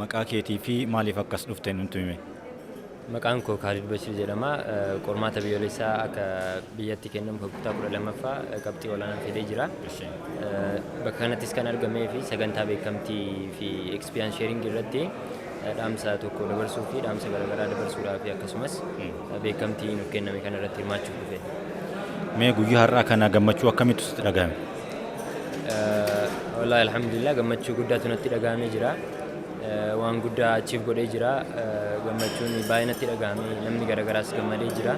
Maqaa keetii fi maaliif akkas dhufte nutti himi. Maqaan koo Kaalid Bashir jedhama. Qormaata biyyoolessaa akka biyyatti kennamu kan kutaa 12ffaa qabxii olaanaa fidee jira. Bakka kanattis kan argamee fi sagantaa beekamtii fi experience sharing irratti dhaamsa tokko dabarsuu fi dhaamsa garaagaraa dabarsuudhaa fi akkasumas beekamtii nuuf kenname kana irratti hirmaachuuf dhufe. Mee guyyaa har'aa kana gammachuu akkamitti sitti dhagahame? Wallaahi, alhamdulillah, gammachuu guddaatu natti dhaga'amee jira. Waan guddaa achiif godhee jira. Gammachuun baay'ee natti dhaga'ame. Namni garaagaraas gammadee jira.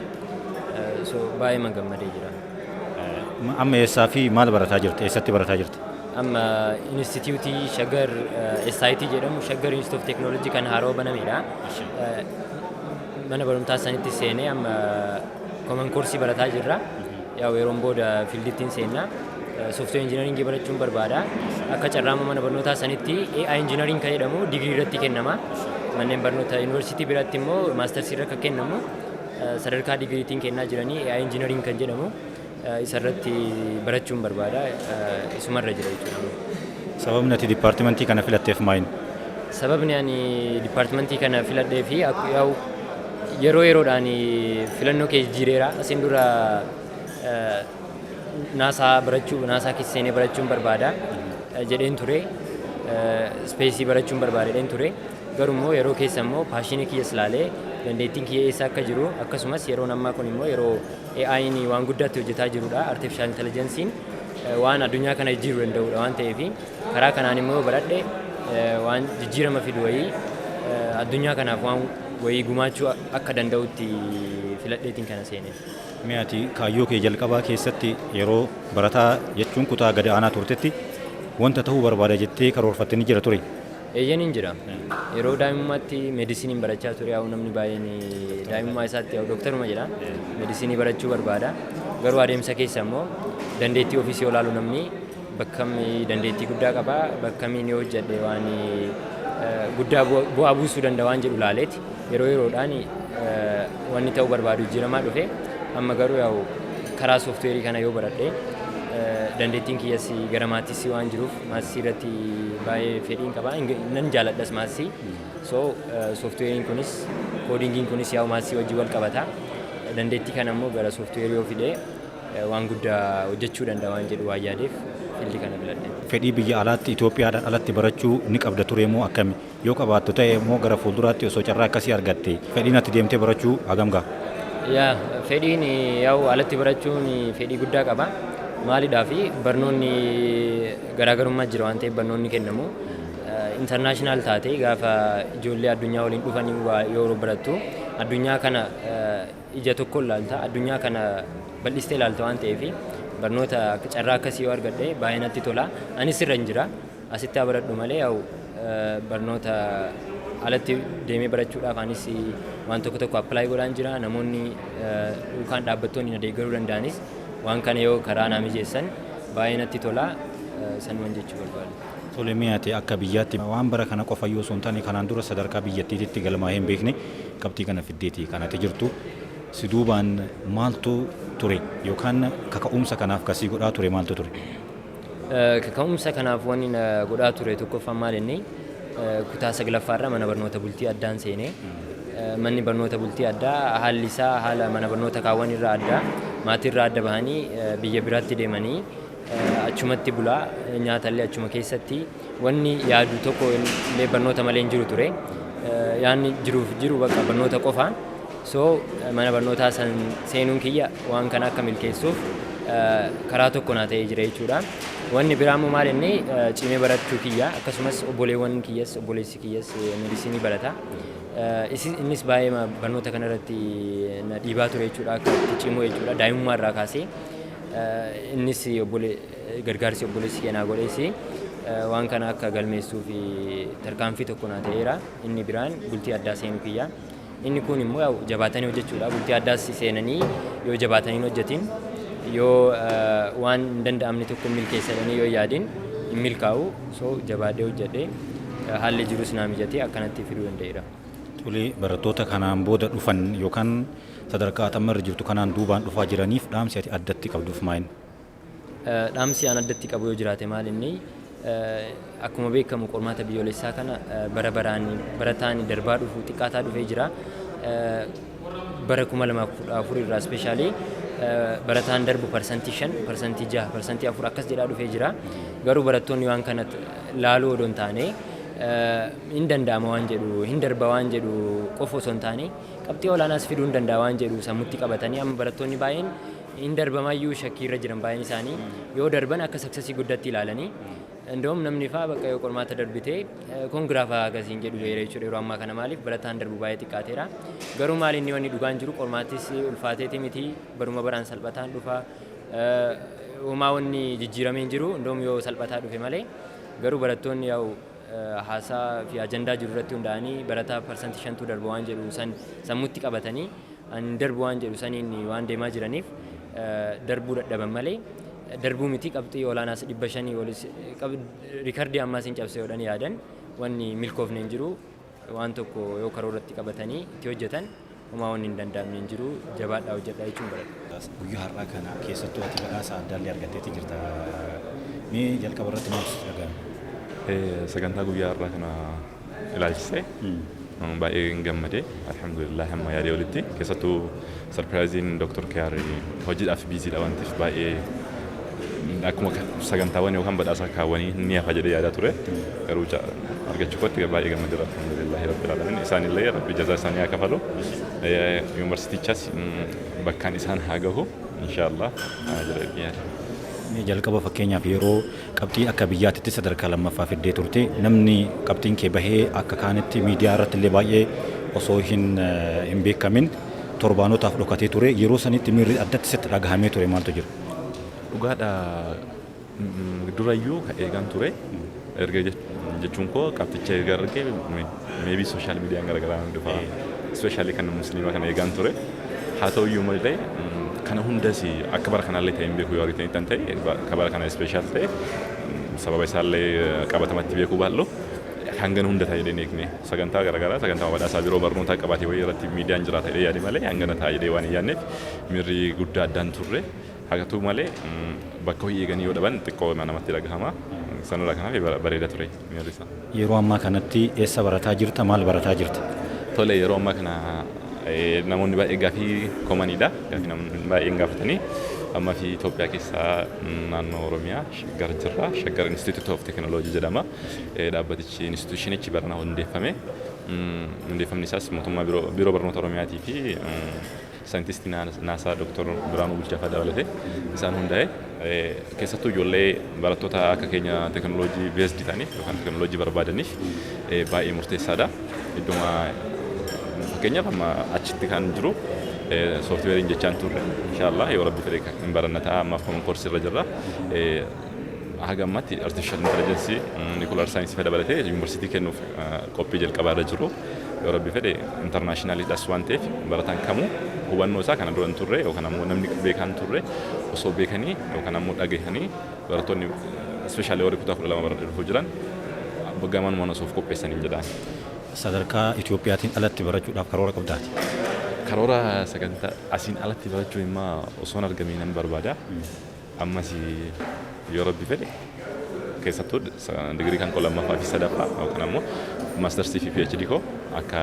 So baay'ee gammadee jira. Amma eessaa fi maal barataa jirta? Eessatti barataa jirta? Amma Instituutii Shaggar SIT jedhamu, Shaggar Institute of Technology kan haaroo banamedha. Mana barumsaa sanitti seenee amma common course barataa jirra. Yaa'u yeroon booda field ittiin seenna. Software engineering barachuun barbaada. Akka carraama mana barnootaa sanitti AI engineering kan jedhamu digirii irratti kennama. Manneen barnoota yuunivarsiitii biraatti immoo masters irra kan kennamu sadarkaa digiriitiin kennaa jiranii AI engineering kan jedhamu isarratti barachuun barbaada. Isumarra jira jechuudha. Sababni ati dipaartimentii kana filatteef maali? Sababni ani dipaartimentii kana filadhee fi yaa'u yeroo yeroodhaan filannoo kee jijjiireera. Asin dura NASA barachuu, NASA keessa seenee barachuun barbaada jedheen ture. Space barachuun barbaada jedheen ture. Garuu immoo yeroo keessa immoo passion kiyyas ilaalee, dandeettiin kiyya eessa akka jiru, akkasumas yeroon ammaa kun immoo yeroo AI'n waan guddaatti hojjetaa jirudha. Artificial intelligence'n waan addunyaa kana jijjiiruu danda'udha waan ta'eef, karaa kanaan immoo baradhe waan jijjiirama fidu wayii, addunyaa kanaaf waan wayii gumaachuu akka danda'utti filadheetiin kana seene. Mee ati kaayyoo kee jalqabaa keessatti, yeroo barataa jechuun kutaa gad aanaa turtetti, wanta ta'uu barbaada jettee karoorfatte ni jira ture? Eeyyeen, hin jira. Yeroo daa'imummaatti meediisiniin barachaa ture. Yaa'u namni baay'een daa'imummaa isaatti yaa'u dooktaruma jedha. Meedisinii barachuu barbaada. Garuu adeemsa keessa immoo dandeettii ofiis yoo ilaalu, namni bakkamii dandeettii guddaa qaba, bakkamiin yoo hojjedhe waan guddaa bu'aa buusuu danda'a waan jedhu ilaaleeti. Yeroo yeroodhaan wanni ta'uu barbaadu jijjiiramaa dhufe. Amma garuu yaa'u karaa sooftiweerii kana yoo baradhe, dandeettiin kiyyas gara maths waan jiruuf, maths irratti baay'ee fedhiin qaba. Nan jaaladhas maths. So sooftiweeriin kunis, codingiin kunis yaa'u maths wajjin wal qabata. Dandeettii kana immoo gara sooftiweerii yoo fide waan guddaa hojjechuu danda'a waan jedhu waan yaadeef field kana filadhe. Fedhii biyya alaatti, Itoophiyaadhaan alatti barachuu ni qabda ture moo akkami? Yoo qabaattu ta'e immoo gara fuulduraatti osoo carraa akkasii argatte, fedhiin ati deemtee barachuu hagam gaha? Yaa, fedhiin yaa'u alatti barachuun fedhii guddaa qaba. Maalidhaa fi barnoonni garaagarummaa jira waan ta'eef, barnoonni kennamu. International taate gaafa ijoollee addunyaa waliin dhufanii yeroo barattu, addunyaa kana ija tokkoon ilaalta, addunyaa kana bal'istee ilaalta waan ta'eef, barnoota carraa akkasii yoo argadhe baay'ee natti tola. Anis irra hin jira. Asitti haa baradhu malee, yaa'u barnoota alatti deemee barachuudhaaf anis waan tokko tokko apply godhaan jira. Namoonni yookaan dhaabbattoonni na deeggaruu danda'anis waan kana yoo karaa naa mijeessan baay'ee natti tola. Sanuman jechuu barbaada. Tole, mee ati akka biyyaatti waan bara kana qofa yoo osoo hin taane kanaan dura sadarkaa biyyattiitti galmaa'ee hin beekne qabxii kana fiddeeti kan ati jirtu. Si duubaan maaltu ture yookaan kaka'umsa kanaaf kasii godhaa ture maaltu ture? Kaka'umsa kanaaf wanni na godhaa ture tokkoffaan maal inni, kutaa saglaffaarra mana barnoota bultii addaan seenee, manni barnoota bultii addaa haalli isaa haala mana barnoota kaawwan irraa addaa, maatii irraa adda bahanii biyya biraatti deemanii achumatti bulaa, nyaatallee achuma keessatti, wanni yaadu tokko illee barnoota malee hin jiru ture. Yaanni jiruuf jiru bakka barnoota qofa. So mana barnootaa san seenuun kiyya waan kana akka milkeessuuf karaa tokko naa ta'ee jira jechuudha. Wanni biraa immoo maal inni, cimee barachuu kiyya, akkasumas obboleewwan kiyyas, obboleessi kiyyas meedisinii barata. Innis baay'ee barnoota kanarratti na dhiibaa ture jechuudha, akka itti cimu jechuudha, daa'imummaa irraa kaasee. Innis gargaarsi obboleessi kiyya naa godhees waan kana akka galmeessuu fi tarkaanfii tokko naa ta'eera. Inni biraan bultii addaa seenuu kiyya. Inni kun immoo jabaatanii hojjechuudha. Bultii addaas seenanii yoo jabaatanii hin hojjetin, yoo waan hin danda'amne tokko milkeessadhanii yoo yaadin, hin milkaa'u. So jabaadhee hojjedhee, haalli jirus naa mijatee akkanatti fiduu danda'eera. Tole, barattoota kanaan booda dhufan yookaan sadarkaa xammarra jirtu kanaan duubaan dhufaa jiraniif dhaamsi ati addatti qabduuf maal? Dhaamsi an addatti qabu yoo jiraate maal inni, Akkuma beekamu qormaata biyyoolessaa kana bara baraan barataan darbaa dhufu xiqqaataa dhufee jira. Bara 2014 irraa especially barataan darbu 5%, 6%, 4% akkas jedhaa dhufee jira. Garuu barattoonni waan kana laaluu odoo hin taane, hin danda'ama waan jedhu, hin darba waan jedhu qofa osoo hin taane, qabxii olaanaas fiduu hin danda'a waan jedhu sammuutti qabatanii, amma barattoonni baay'een hin darbamayyuu shakkii irra jiran. Baay'een isaanii yoo darban akka successii guddatti ilaalanii, እንደውም namni faa bakka yoo qormaata darbitee congra faa akkasiin jedhu gaheera jechuudha yeroo ammaa kana. Maaliif? Barataan darbu baay'ee xiqqaateera. Garuu maal inni wanni dhugaan jiru, qormaatis ulfaateeti miti, baruma baraan salphataan dhufa. Homaa wanni jijjiiramee hin jiru, እንደውም yoo salphataa dhufe malee. Garuu barattoonni yaa'u haasaa fi ajandaa jiru irratti hundaa'anii, barataa 5%tu darba waan jedhu san sammuutti qabatanii, an darbu waan jedhu saniin waan deemaa jiraniif darbuu dadhaban malee, darbuu miti, qabxii olaanaas 500 olis rikardii ammaas hin cabse godhanii yaadan wanni milkoofne hin jiru. Waan tokko yoo karooratti qabatanii itti hojjetan, homaa wanni hin danda'amne hin jiru. Jabaadhaa, hojjedhaa jechuun baradha. Guyyaa har'aa kana keessattuu ati badhaasa addaallee argatteetii jirta. Mee jalqaba irratti maaltu sitti dhaga'ame? Sagantaa guyyaa har'aa kana ilaalchisee baay'ee gammadee, alhamdulillah, hamma yaadee olitti. Keessattuu surpriseiin Dr. Kiyaar hojiidhaaf busydha waan ta'eef, baay'ee akkuma sagantaawwan yookaan badhaasa kaawwanii ni hafa jedhee yaadaa ture, garuu argachuu kootti baay'ee gammadeera, alhamdulillah rabbil alamin. Isaanillee rabbi jazaa isaanii haa kafalu, yuunivarsiitichas bakkaan isaan haa gahu inshaallah jedhee yaada. Jalqaba fakkeenyaaf yeroo qabxii akka biyyaatitti sadarkaa lammaffaa fiddee turte, namni qabxiin kee bahee akka kaanitti miidiyaa irratti illee baay'ee osoo hin beekamin torbaanotaaf dhokatee ture. Yeroo sanitti miirri addatti sitti dhagahamee ture maaltu jira? Dhugaadha, durayyuu kan eegaan ture. Erga jechuun koo qabxicha erga argee, maybe social mediaan garaagaraa dhufa. Especially kan musliimaa kana eegaan ture. Haa ta'u iyyuu malee, kana hundas akka bara kanaallee ta'e hin beeku. Yoo argitanii tan ta'e, akka bara kana special ta'e sababa isaallee qabatamatti beekuu baadhu, hangana hunda ta'e jedhee eegne. Sagantaa garaagaraa, sagantaa badhaasaa biroo barnootaa qabaatee wayii irratti miidiyaan jiraata jedhee yaade malee, hangana ta'a jedhee waan hin yaadneef miirri guddaa addaan turre. Haa ta'u malee, bakka hojii eeganii yoo dhaban xiqqoo namatti dhagahama. Sanarraa kanaaf bareeda ture miirri isaa. Yeroo ammaa kanatti eessa barataa jirta? Maal barataa jirta? Tole, yeroo ammaa kana namoonni baay'ee gaafii commonidha. Gaafii namoonni baay'een gaafatanii, amma fi Itoophiyaa keessaa naannoo Oromiyaa Shaggar jirra. Shaggar Institute of Technology jedhama. Dhaabbatichi, institutionichi barana hundeeffame. Hundeeffamni isaas mootummaa biiroo barnoota Oromiyaatii fi saayintistii NASA Dr. Biraanuu Bulchaa dabalatee isaan hundaa'e. Keessattuu ijoollee barattoota akka keenya teekinooloojii based ta'aniif yookaan teekinooloojii barbaadaniif baay'ee murteessaadha. Idduma fakkeenyaaf amma achitti kan jiru softwareiin jechaan turre, inshaallah yoo rabbi fedhe hin baranna ta'a, ammaaf common course irra jirra. Haga ammaatti artificial intelligence, nuclear science fa'a dabalatee yuunivarsiitii kennuuf qophii jalqabaa irra jiru. Yoo rabbi fedhe internationalidhas waan ta'eef, barataan kamuu hubannoo isaa kana dura hin turre yookaan ammoo namni beekaan turre osoo beekanii yookaan ammoo dhagahanii, barattoonni especially warri kutaa 12 baradhee dhufuu jiran gamanumaan osoo of qopheessanii jedhaan. Sadarkaa Itoophiyaatiin alatti barachuudhaaf karoora qabdaati? Karoora sagantaa asiin alatti barachuu immoo osoo hin argamee nan barbaada. Ammas yoo rabbi fedhe, keessattuu digirii kan koo lammaffaa fi sadaffaa yookaan ammoo mastersii fi PhD koo akka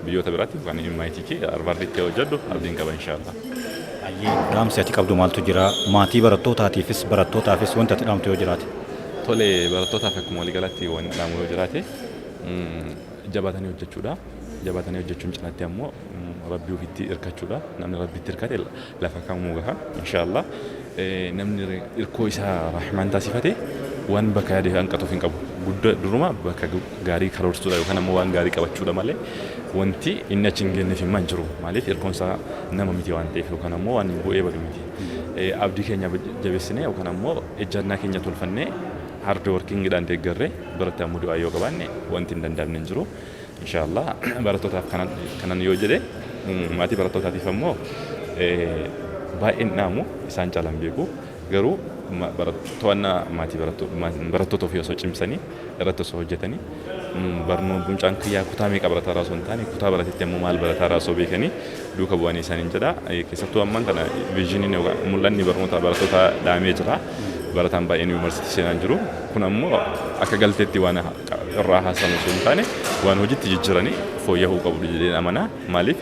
biyyoota biraatti yookaan MIT fi Harvarditti hojjedhu abdiin qaba inshaallah. Baay'ee dhaamsi ati qabdu maaltu jira? Maatii barattootaatiifis barattootaafis wanta ati dhaamtu yoo jiraate. Tole, barattootaaf akkuma waliigalatti wanni dhaamu yoo jiraate, jabaatanii hojjechuudha. Jabaatanii hojjechuun cinaatti ammoo rabbii ofitti hirkachuudha. Namni rabbitti hirkate lafa kamuu gaha inshaallah. Namni hirkoo isaa rahmaan taasifate waan bakka yaade hanqatuuf hin qabu. Guddaa duruma bakka gaarii karoorsuudha yookaan ammoo waan gaarii qabachuudha malee, wanti inni achi hin geenyeef hin jiru. Maaliif? Hirkoon isaa nama miti waan ta'eef yookaan ammoo waan bu'ee badu miti. Abdii keenya jabeessinee yookaan ammoo ejjannaa keenya tolfannee, hard workingidhaan deeggarree, biratti ammoo du'aa yoo qabaanne, wanti hin danda'amne hin jiru. Inshaallah barattootaaf kanan yoo jedhe, maatii barattootaatiif ammoo baay'een dhaamu isaan caalan beeku, garuu to'annaa maatii barattoota ofii osoo cimsanii irratti osoo hojjetanii, barnoo mucaan kiyyaa kutaa meeqa barataa osoo hin taane, kutaa baratetti ammoo maal barataa osoo beekanii duuka bu'anii isaaniin jedha. Keessattuu ammaan kana visioniin yookaan mul'anni barnoota barattoota dhaamee jira. Barataan baay'een yuunivarsiitii seenaa jiru. Kun ammoo akka galteetti waan irraa haasamu osoo hin taane, waan hojiitti jijjiiranii fooyya'uu qabu jedheen amana. Maaliif,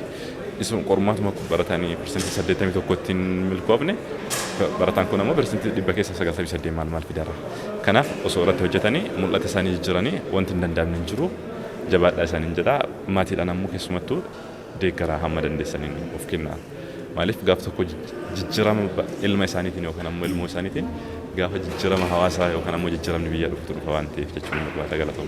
isuma qormaatuma baratanii 81%tti hin milkoofne, barataan kun ammoo 98% keessa maal maal fidaara. Kanaaf osoo irratti hojjetanii, mul'ata isaanii jijjiiranii, wanti hin danda'amne hin jiru. Jabaadhaa isaaniin jedha. Maatiidhaan ammoo keessumattuu deeggaraa, hamma dandeessaniin of kennaa. Maaliif, gaaf tokko jijjiirama ilma isaaniitiin yookaan ammoo ilmoo isaaniitiin gaafa jijjiirama hawaasaa yookaan ammoo jijjiiramni biyya dhufutu dhufa waan ta'eef jechuun barbaada. Galatooma.